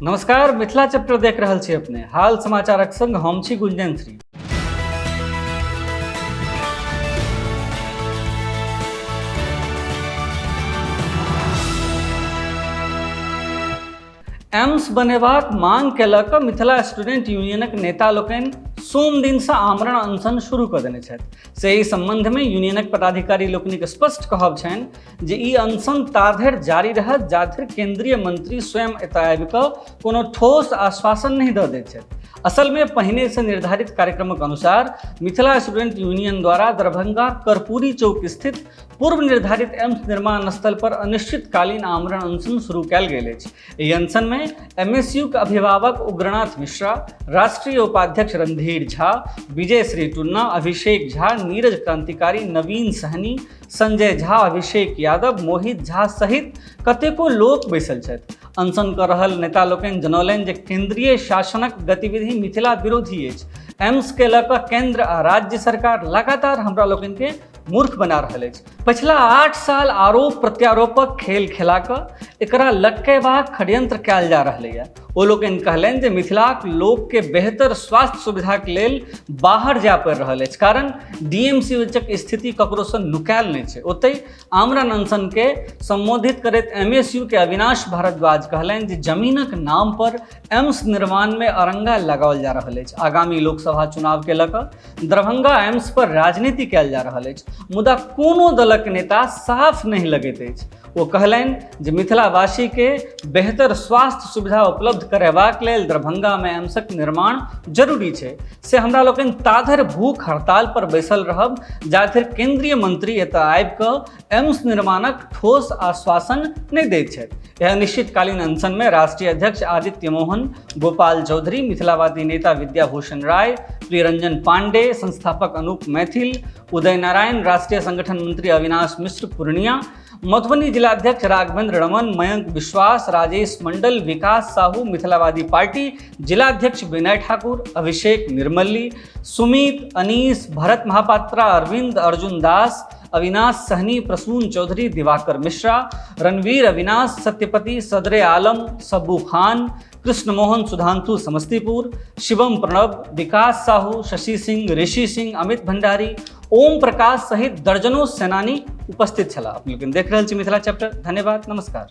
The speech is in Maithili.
नमस्कार, मिथिला चैप्टर देख रहल छी अपने। हाल समाचारक संग हम छी गुंजन श्री। एम्स बनेबाक मांग के लऽ कऽ मिथिला स्टूडेंट यूनियनक नेता लोकनि सोम दिनसँ आमरण अनशन शुरू कऽ देने छथि। से एहि संबंधमे यूनियनक पदाधिकारी लोकनिक स्पष्ट कहब छनि जे ई अनशन ताधरि जारी रहत जाधरि केंद्रीय मंत्री स्वयं एतय आबि कऽ कोनो ठोस आश्वासन नहि दऽ दैत छथि। असलमे पहिनेसँ निर्धारित कार्यक्रमक अनुसार मिथिला स्टूडेंट यूनियन द्वारा दरभंगा कर्पूरी चौक स्थित पूर्व निर्धारित एम्स निर्माण स्थल पर अनिश्चितकालीन आमरण अनशन शुरू कयल गेल अछि। एहि अनशनमे एमएसयू के अभिभावक उग्रनाथ मिश्रा, राष्ट्रीय उपाध्यक्ष रणधीर झा, विजय श्री टुन्ना, अभिषेक झा, नीरज क्रांतिकारी, नवीन सहनी, संजय झा, अभिषेक यादव, मोहित झा सहित कतेको लोक बैसल छथि। अनशन कऽ रहल नेता लोकनि जनौलनि जे केंद्रीय शासनक गतिविधि मिथिला विरोधी अछि। एम्स के लऽ कऽ केंद्र आ राज्य सरकार लगातार हमरा लोकनि के मूर्ख बना रहल अछि। पछिला 8 साल आरोप प्रत्यारोपक खेल खेला कऽ एकरा लटकेबाक षड्यंत्र कयल जा रहलैए। ओ लोकनि कहलनि जे मिथिलाक लोकके बेहतर स्वास्थ्य सुविधाक लेल बाहर जाय पड़ि रहल अछि, कारण डीएमसीएचक स्थिति ककरोसँ नुकायल नहि छै। ओतहि आमरण अनशनके सम्बोधित करैत एमएसयू के अविनाश भारद्वाज कहलनि जे जमीनक नाम पर एम्स निर्माणमे अरंगा लगाओल जा रहल अछि। आगामी लोकसभा चुनावके लऽ कऽ दरभंगा एम्स पर राजनीति कयल जा रहल अछि, मुदा कोनो दलक नेता साफ नहि लगैत अछि। ओ कहलनि जे मिथिलावासीके बेहतर स्वास्थ्य सुविधा उपलब्ध करेबाक लेल दरभंगामे एम्सक निर्माण जरूरी छै। से हमरा लोकनि ताधरि भूख हड़ताल पर बैसल रहब जाधरि केंद्रीय मंत्री एतय आबि कऽ एम्स निर्माणक ठोस आश्वासन नहि दैत छथि। एहि अनिश्चितकालीन अनशनमे राष्ट्रीय अध्यक्ष आदित्य मोहन, गोपाल चौधरी, मिथिलावादी नेता विद्याभूषण राय, प्रियरंजन पांडे, संस्थापक अनूप मैथिल, उदय नारायण, राष्ट्रीय संगठन मंत्री अविनाश मिश्र पूर्णिया, मधुबनी जिलाध्यक्ष राघवेंद्र रमन, मयंक विश्वास, राजेश मंडल, विकास साहू, मिथिलावादी पार्टी जिलाध्यक्ष विनय ठाकुर, अभिषेक निर्मली, सुमित, अनीस, भरत महापात्रा, अरविंद, अर्जुन दास, अविनाश सहनी, प्रसून चौधरी, दिवाकर मिश्रा, रणवीर अविनाश, सत्यपति, सदरे आलम, सब्बू खान, कृष्ण मोहन सुधांशु समस्तीपुर, शिवम प्रणब, विकास साहू, शशि सिंह, ऋषि सिंह, अमित भंडारी, ओम प्रकाश सहित दर्जनों सेनानी उपस्थित छलाह। अपने लोकनि देख रहल छी मिथिला चैप्टर। धन्यवाद, नमस्कार।